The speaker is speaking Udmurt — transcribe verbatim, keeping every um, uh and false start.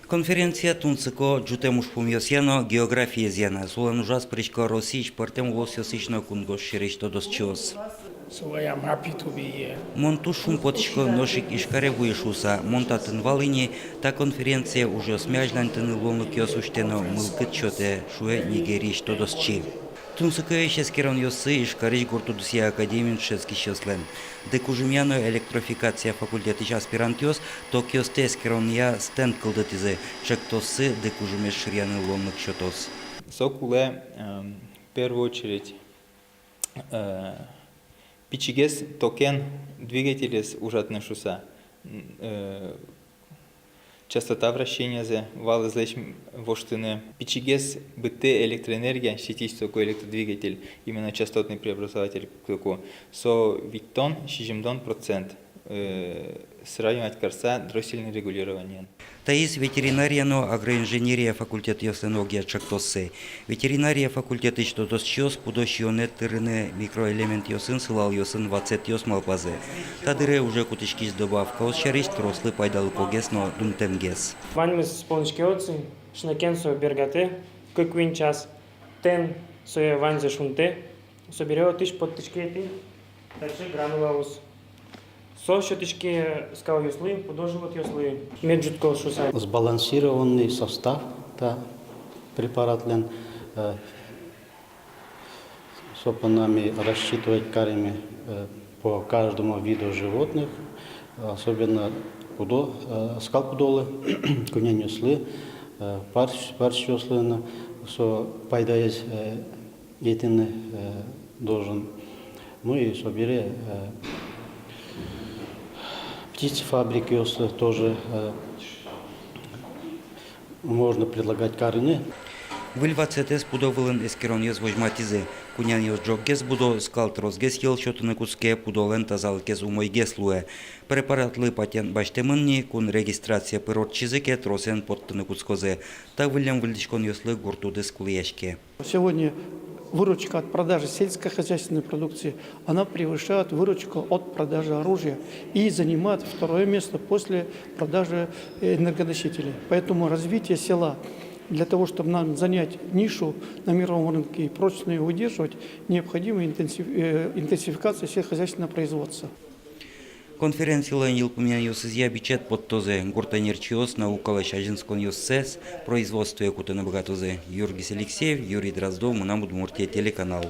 Конференция тунсыко ӝутэм ужпумъёсъя но географиезъя на. Солэн ужаз пырисько Россиысь пӧртэм улосъёсысь но кунгож сьӧрысь тодосчиос. So I am happy to be here. Мон туж шумпотӥсько нош ик Ижкаре вуэ шуыса. Мон татын вал ини. Та конференция ужъёсме азьланьтыны луонлыкъёс усьтэ но мылкыд сётэ, шуэ Нигериысь тодосчи. Тунсыкоесь эскеронъёссы Ижкарысь гурт удысъя академиын дышетскисьёслэн. Дыкужымъя но электрофикация факультетысь аспирантъёс токъёсты эскеронъя стенд кылдытӥзы. Ӵектоссы дыкужымез шыръяны луонлык сётоз. Со кулэ, эм, в первую очередь, э, пичигес токен двигателез ужатыны шуыса, м, э, частота вращениезэ валэзлэсь воштыны. Пичигес быдтэ электроэнергия сетысь соку электродвигатель, именно частотный преобразователь соку. Со витьтон-сизьымдон процент, э, сравнивать карыса дроссельный регулированиен. Таиз ветеринария но агроинженерия факультетъёслэн огъя ӵектоссы. Ветеринария факультетысь тодосчиос пудо сиёнэ тырыны микроэлементъёсын, сылалъёсын ватсэтъёс малпазы. Та дыре уже кутӥськись добавкаос сярысь трослы пайдалыкогес но думтэмгес. Ваньмыз полностью отчы, шнекен со бергатэ, кык-куинь час, тэн сое ваньзэ шунтэ, собере отысь поттӥське тӥ таӵе гранулаос. Со сётӥське скалъёслы, пудо животъёслы, мед ӝутскоз шуыса. Сбалансированный состав та препаратлэн, э, со понна ми рассчитывать каримы, э, по каждому виду животных, особенно пудо, э, скал пудолы, куинянъёслы, э, парсь-, парсьёслы но со пайдаез, э, етыны, э, должен. Ну и собере, э, птицефабрикаослы тоже, э, можно предлагать карыны. Выль ватсэтэз пудо вылын эскеронъёс возьматӥзы. Куинянъёс ӝоггес будо, скал тросгес йӧл сётыны кутске, пудолэн тазалыкез умойгес луэ. Препаратлы патент басьтэмын ни, кун регистрация пыр ортчизы ке, тросэн поттыны кутскозы. Та выллем выльдӥськонъёслы гурт удыс кулэяське. Сегодня выручка от продажи сельскохозяйственной продукции, она превышает выручку от продажи оружия и занимает второе место после продажи, э, энергоносителей. Поэтому развитие села, для того, чтобы нам занять нишу на мировом рынке и прочно её удерживать, необходима интенсив-, э, интенсификация сельскохозяйственного производства. Конференцилэн йылпумъянъёсызъя бичет поттозы, гурт ӧнерчиос наукалэсь азинсконъёссэс производствое кутыны быгатозы. Юргис Алексеев, Юрий Дроздов, «Мынам Удмуртие» телеканал.